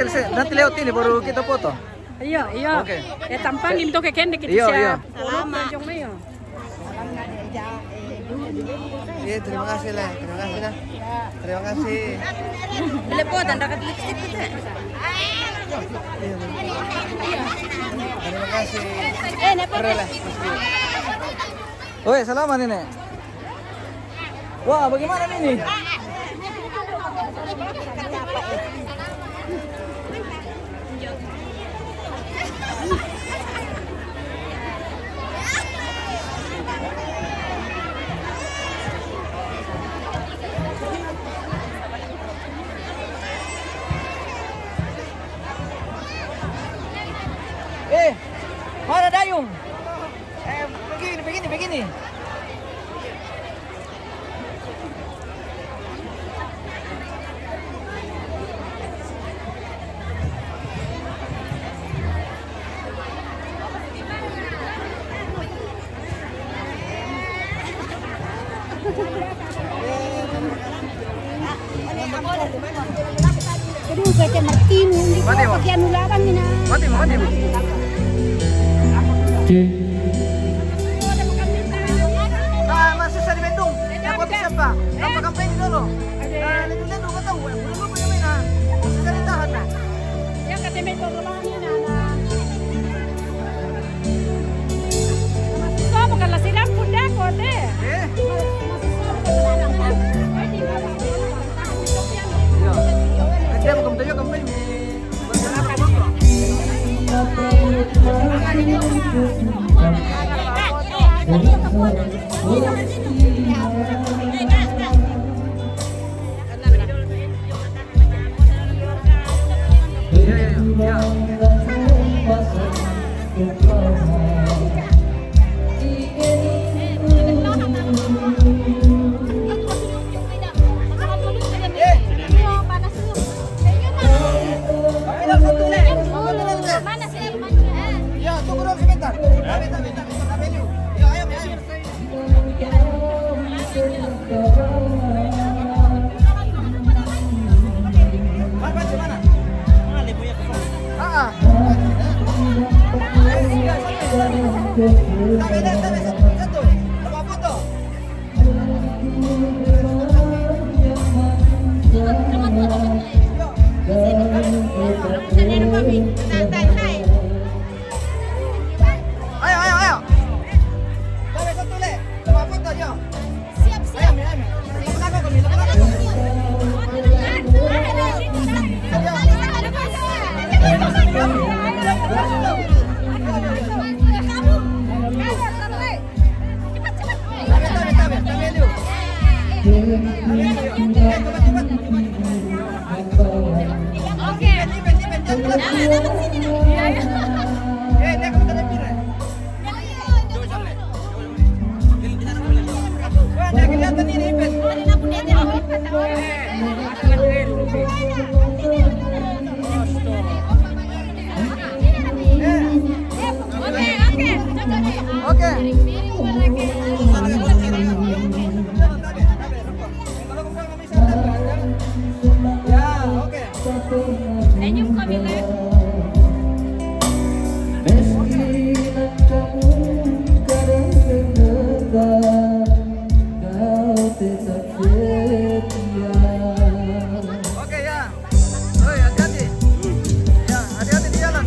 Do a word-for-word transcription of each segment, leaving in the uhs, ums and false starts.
Nanti lewat sini baru kita foto. Iyo, iyo. Oke. Eh, tampang itu ke kende kita. Iyo, siap. Iyo. Salamat. Jong iyo. Iya, terima kasih lah, terima kasih lah. Terima kasih. Beli po, tanda kat lipstick kita. Iya, iya. Terima kasih. Eh, napa? Oi, salamat ini. Wah, bagaimana ini? Eh, mana dayung? Eh, begini, begini, begini. Aduh, kete Martin, hindi ko Mati mo. Pati ano laban nila. Mati mo, mati mo. Oke. Ah, masih sa Bendung. Dapat isa pa. Napakampay ni Lolo. Ah, nandun na, nandun na. Wala mo pa naman, ah. Sa salitahan na. Yan, kasi may problema kanina na. Masusubo ka na sila, punda ko, te. Eh? Iya. Nanti aku kamu tanya kamu ini. Ya, tunggu dulu sebentar. Tabe, tabe, tabe, tabe dulu. Ya, ayo, ayo. Ayo, ayo, ayo. Tabe satu le. Sama foto, yo. Siap, siap. Ayo, ayo, ayo. Lepas aku, lepas aku. Kamu. Ayo, tabe, tabe, tabe, tabe, Liu. Tabe, Liu. Tabe, tabe, tabe, tabe. Oke. Lipen, lipen, lipen, jangan telat. Iya, iya. Eh, dia kamu telat, Pira. Wah, dia kelihatan ini, lipen. Oke, oke. Oke. Ya, oke. Senyum kami, Le. Oke, ya. Oi, hati-hati. Ya, hati-hati di jalan.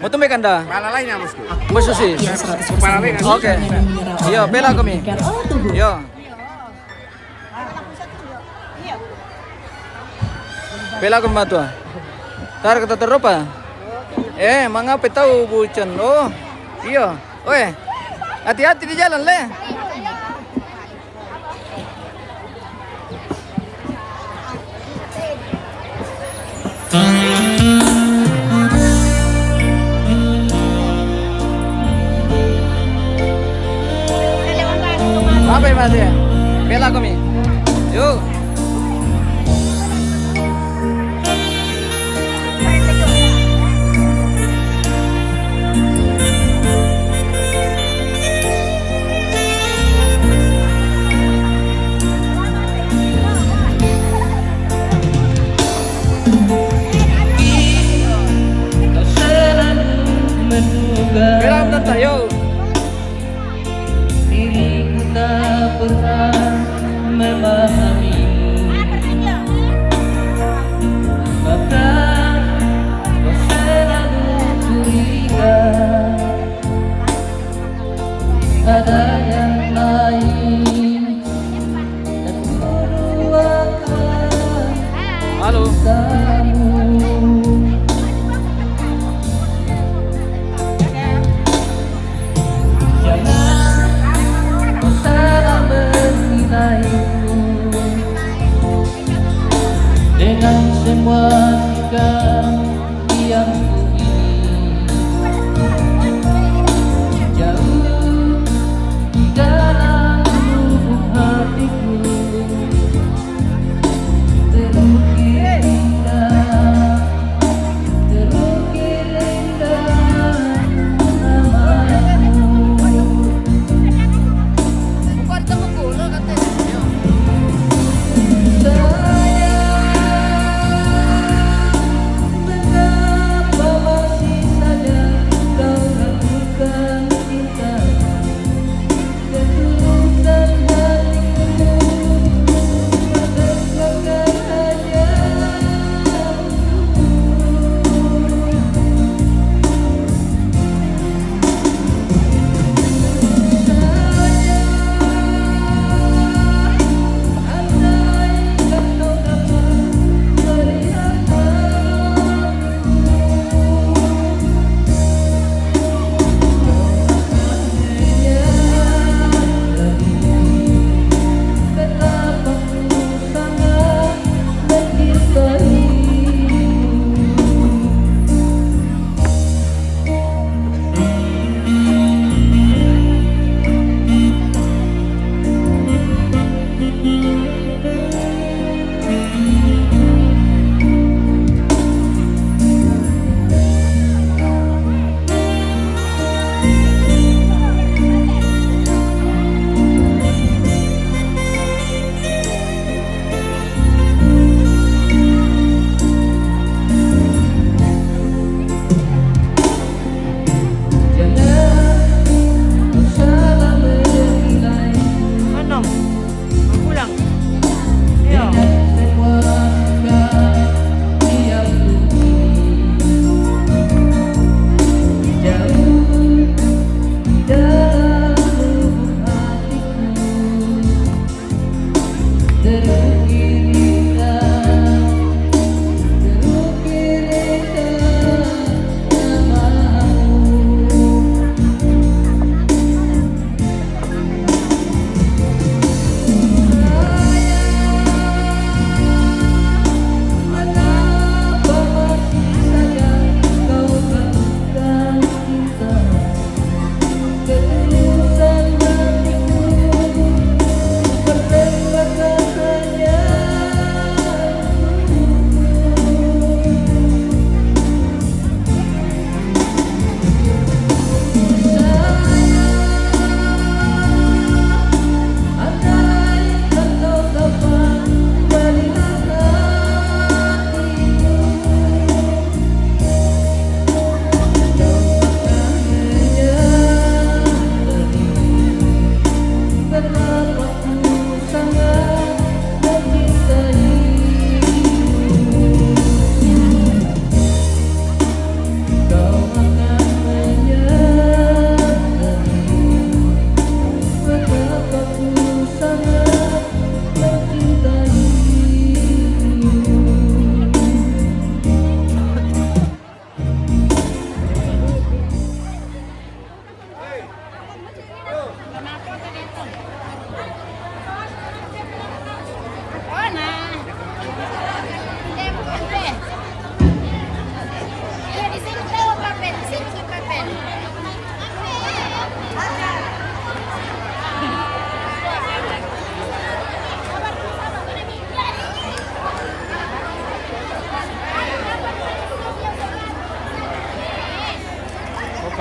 Mo tumbe kanda? Pala lain ya, bosku. Bos Susi. Pala lain ya. Oke. Iyo, pela kami. Iyo. Pela kami matua. Tar kata teropa. Eh, manga petau bucen. Oh, iyo. Oe. Hati-hati di jalan, le. Apa ya, Mas, ya? Pela kami. Yuk.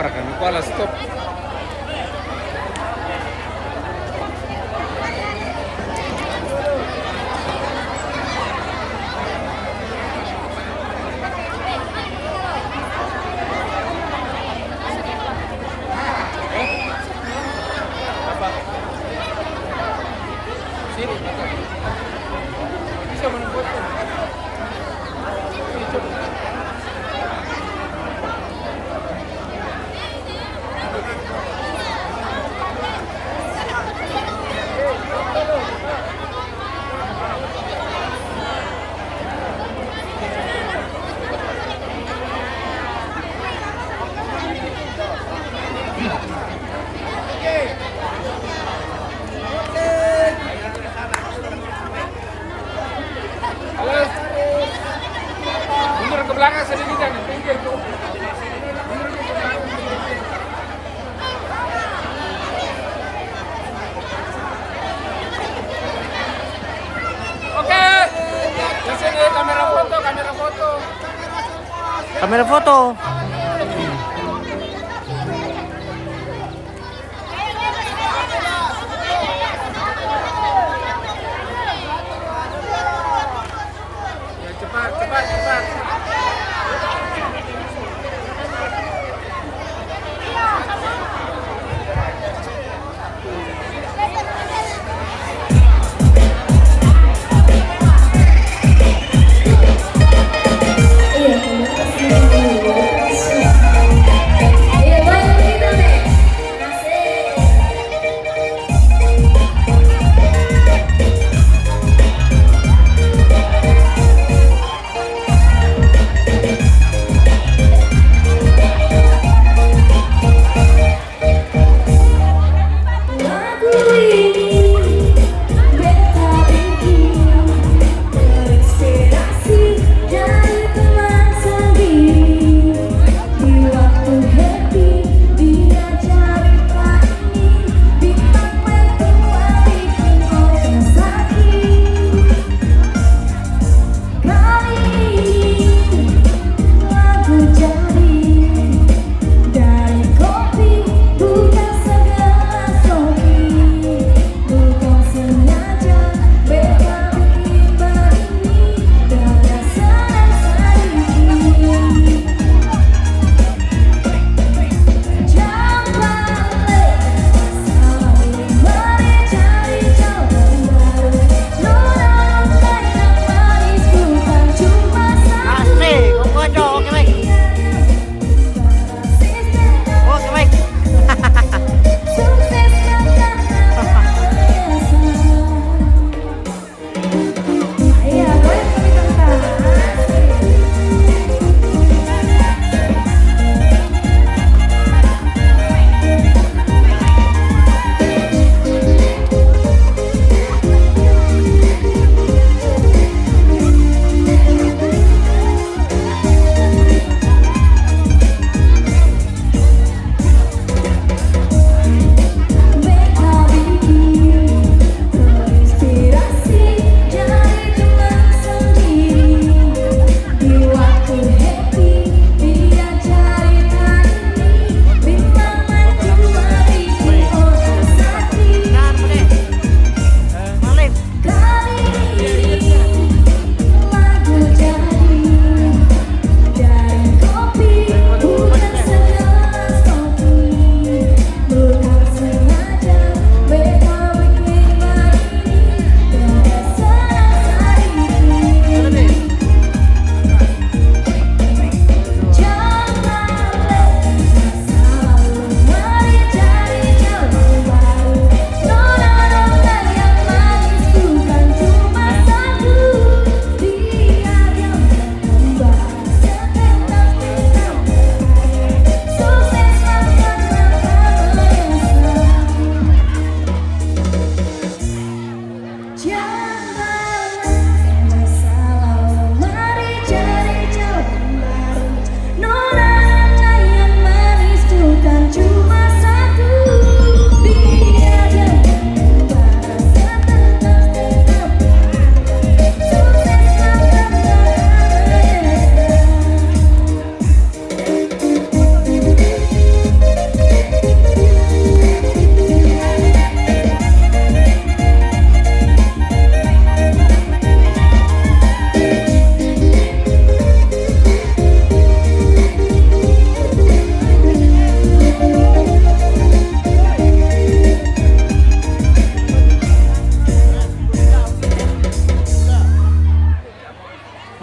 Para kami kuala stop. Mundur ke belakang sedikit, jangan pinggir tuh. Oke. Di sini kamera foto, kamera foto. Kamera foto. Ya, cepat, cepat, cepat.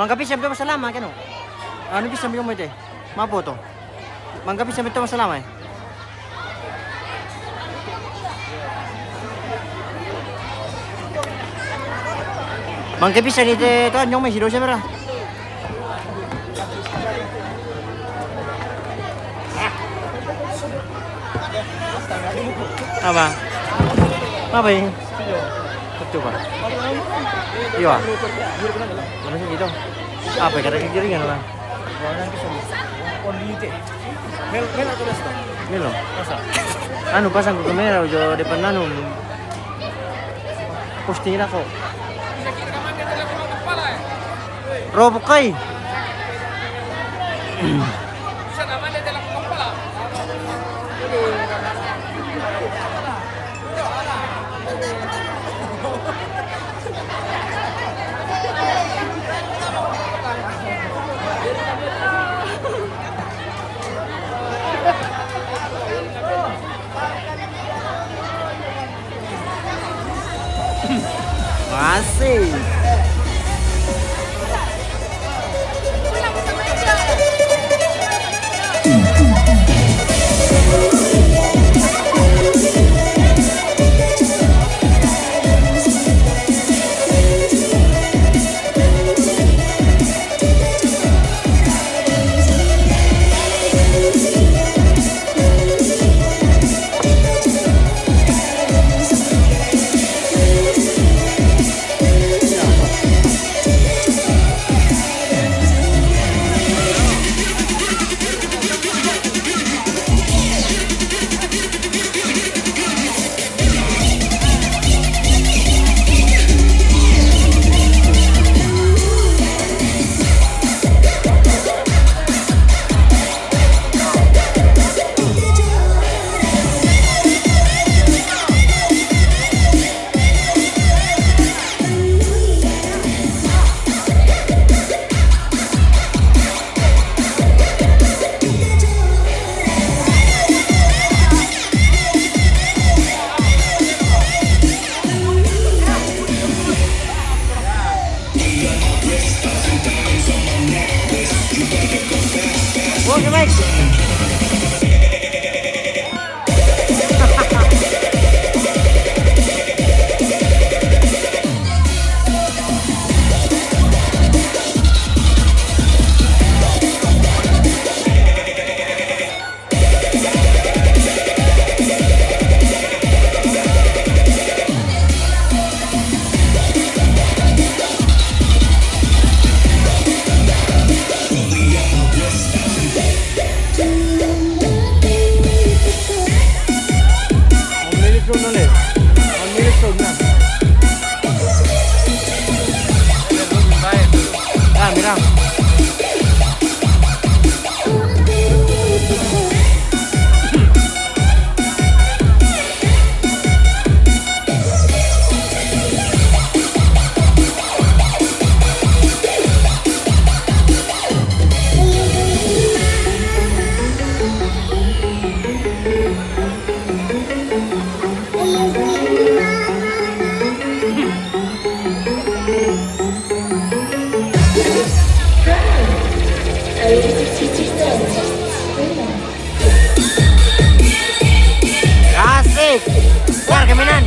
Mangkapisang bito masalama' kaniyu. Anu pisang bito mo ite? Mapo to. Mangkapisang bito masalama' eh. Mangkapisang ite to, anyong me' sido siya mera. Apa? Apa ini? Ito ba? Iyo ah. Ano siya dito? Apa, kada kikiringan na lang. Milo. Anu, pasang ku kamera ujo depan anu. Posting aku. Robok kai. Masih. Ah, mira. Asik. Keluar kaminan.